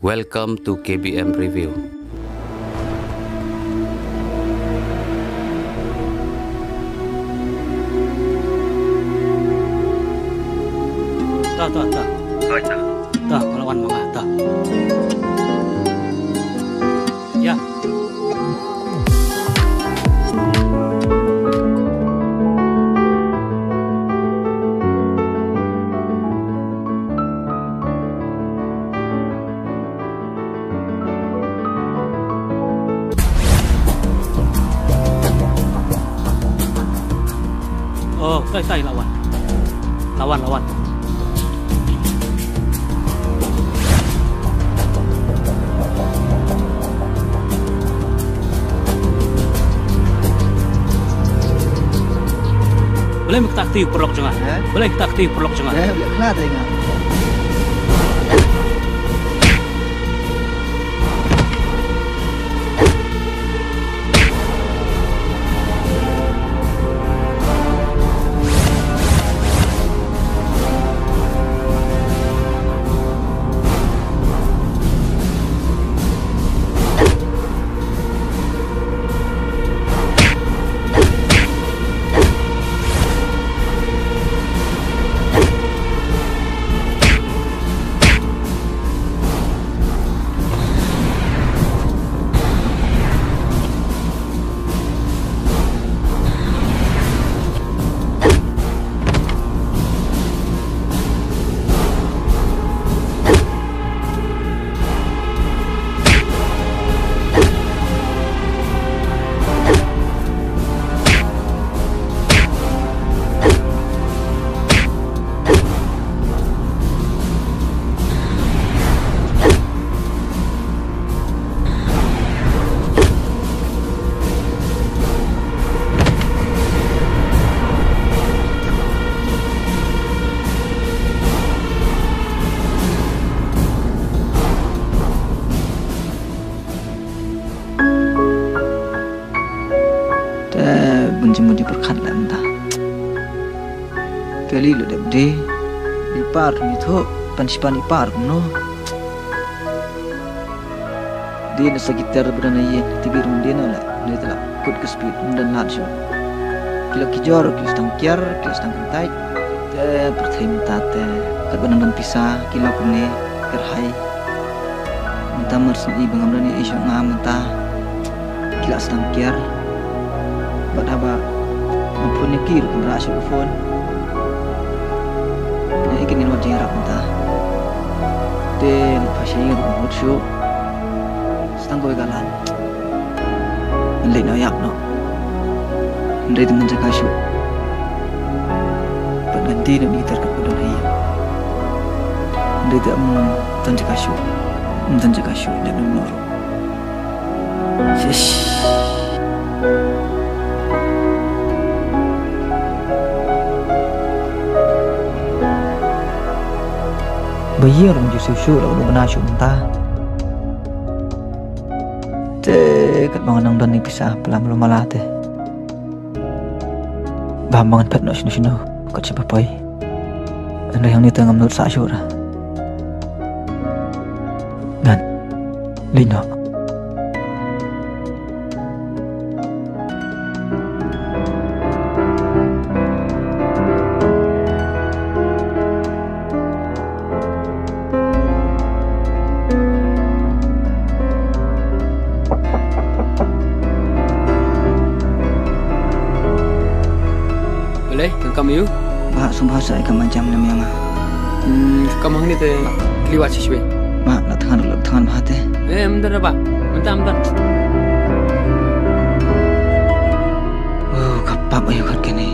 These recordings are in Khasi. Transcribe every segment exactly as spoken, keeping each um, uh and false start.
Welcome to K B M Review. Ta, ta, ta. Ta, ta. Ka la wan ma nga, ta. Ya. Oh, tai, tai, la wan. La wan, la wan. Balei me ktah kti u paralok jong nga? Eh? Balei me ktah kti u paralok jong nga? Eh, balei khnang te nga. Te ban jingmut ïa pyrkhat lem ta. Kali lo dep de. Ipar tu ni tu pan sipan ipar kumno. Dien sa ki tiar ba don ha ïing, tip ruh dien la, ne te la kut ka speed, ym don lad shuh. Ki la ki jor, ki la sdang kiar, ki la sdang kyntait. Te pyrthei mynta te, katba nang don pisa, ki la kumne, kyrhai. Mynta mar sngewbha ngam don ei ei shuh nga mynta. Ki la sdang kiar. Bad haba nga phone ïa ki ruh kim rah shuh ka phone. Nga ïa kine wat jingïarap mynta. Te nga phai sha ïing ruh ngam mut shuh. Sa tang kawei ka lad. Ngan leit noh ïap noh. Hynrei te ym don jaka shuh. Bad ngan die noh ïa ki tiar katba don ha ïing. Hynrei te ym don jaka shuh. Ym don jaka shuh. Leit noh noh ruh. Shish. Ba ïa ruh ju siew shuh la ka bana shuh mynta. Te katba nga nang don ïa pisa pala mala mala te. Ba ma ngan phet noh shano shano kat shaba poi. Hynrei hangne te ngam nud sah shuh ra. Ngan leit noh. Balei, kam kam ïa u? Bah, sngewbha ban ai ka majam lem ïa nga. Hmm, kam hangne te, kli wad shisha. Bah, la thngan, la thngan bha te. Eh, mynta bah, mynta, mynta. Oh, ka pap aïu kat kane.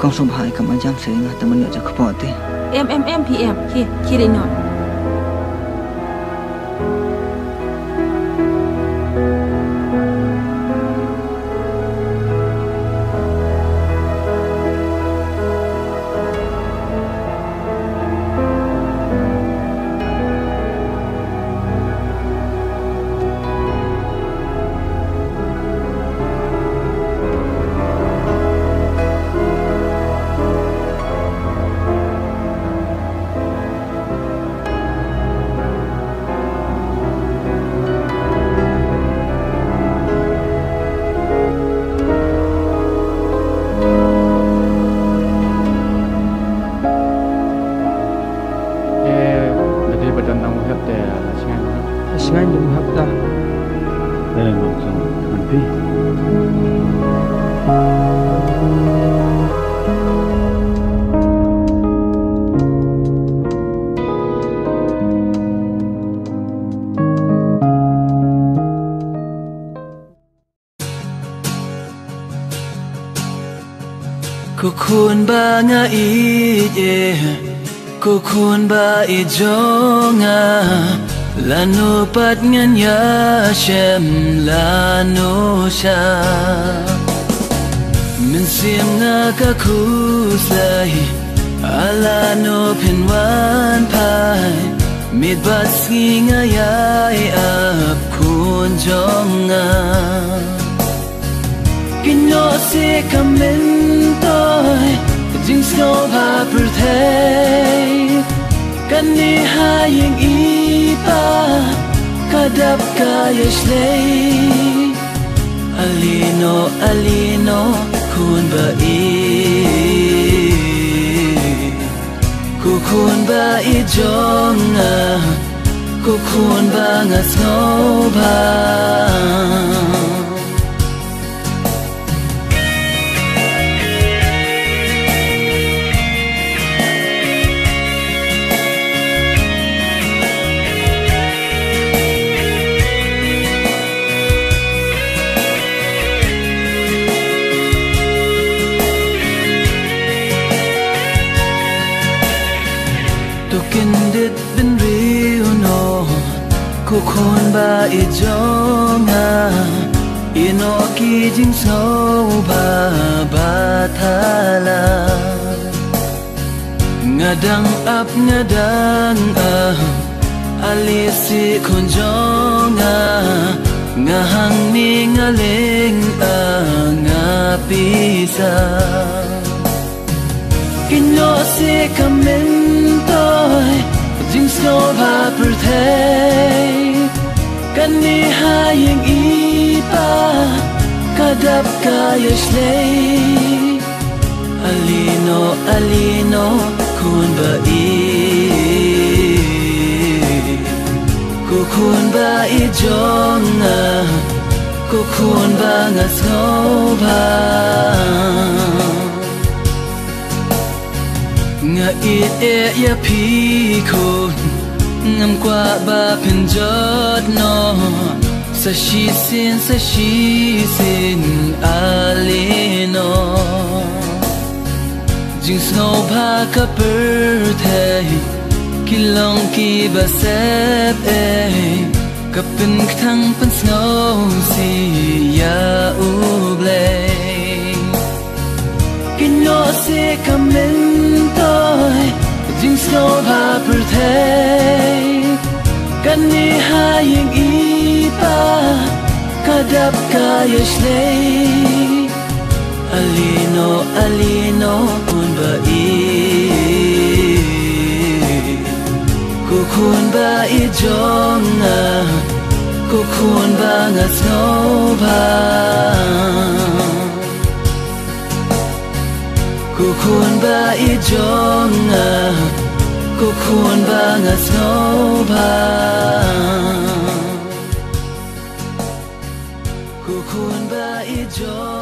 Sngewbha ai ka majam sa ïa nga, te men ïoh ja kpoh te. Em em em phi em, khie, khie dei noh. Eh, lada ba don nang wahap te la sngewbha. La sngewbha wahap ta. Eh, ngam sngewbha. Ko khun ba nga ïeit, eh, ko khun ba ïeit jong nga, lano pat ngan ïashem, lano sha. Mynsiem nga ka khuslai, lano phin wan phai, miet bad sngi nga ïai ap khun jong nga. Kynnoh seh ka myntoi, jingsngewbha pyrthei. Kane ha ïing i pa, ka dap ka ïashlei. Ale noh, ale noh, khun ba ïeit. Ko khun ba ïeit jong nga, ko khun ba nga sngewbha. To kyndit bynriew noh, ko khun ba ïeit jong nga, ïehnoh ki jingsngewbha ba thala. Nga dang ap, nga dang ap, ale seh khun jong nga, nga hangne nga leng, nga pisa. Kynnoh seh ka myntoi, jingsngewbha pyrthei. Kane ha ïing i pa, ka dap ka ïashlei. Ale noh, ale noh, khun ba ïeit. Ko khun ba ïeit jong nga, ko khun ba nga sngewbha. Nga ïeit eh ïa phi khun, ngam kwah ba phin jot noh. Sa shisien, sa shisien, ale noh. Jingsngewbha ka pyrthei, ki long kiba sep eh. Ka pynkthang pynsngewsih ïa U Blei. Kynnoh seh ka myntoi, jingsngewbha pyrthei. Kane ha ïing i pa, ka dap ka ïashlei. Ale noh, ale noh, khun ba ïeit. Ko khun ba ïeit jong nga, ko khun ba nga sngewbha. Ko khun ba ïeit jong nga, ko khun ba nga sngewbha. Ko khun ba ïeit jong